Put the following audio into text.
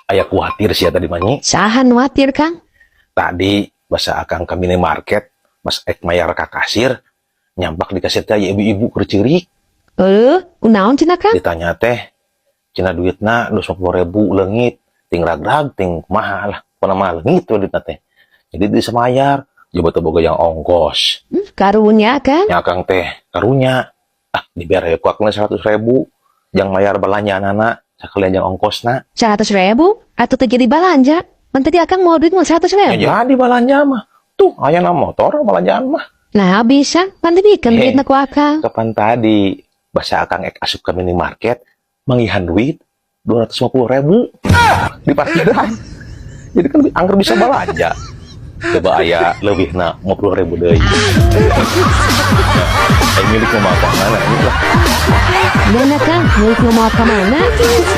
Aya kuatir sia tadi mah, Nyi. Saha nu kuatir, Kang? Tadi basa akang ka minimarket, pas ek mayar ka kasir, nyampak di kasir teh aya ibu-ibu keur ceurik. Eh, kunaon cenah, Kang? Ditanya teh, cenah duitna 250 ribu leungit, ting ragrag, ting kumaha lah. Pokona mah leungit we duitna teh. Jadi bisa mayar, coba teu boga jang ongkos. Karunya, Kang. Nya akang teh karunya. Ah, dibere ku akang 100 ribu, jang mayar belanjaanana, sakalian jang ongkosna. 100 ribu? Atau teu jadi balanja? Man tadi akang mau duit mau seratus Ya ribu. Jadi balanja mah. Tuh, aya na motor belanjaan mah. Nah, bisa. Pan dibikeun Heh. Duitna ku akang. Kapan tadi basa akang ek asup ke minimarket, manggihan duit 250 ribu di parkiran. Jadi kan angger bisa belanja. Coba aya lebih na 50 ribu deui. Eh, milik mau apa mana ini lah. Mana, Kang? Milik mau ka mana?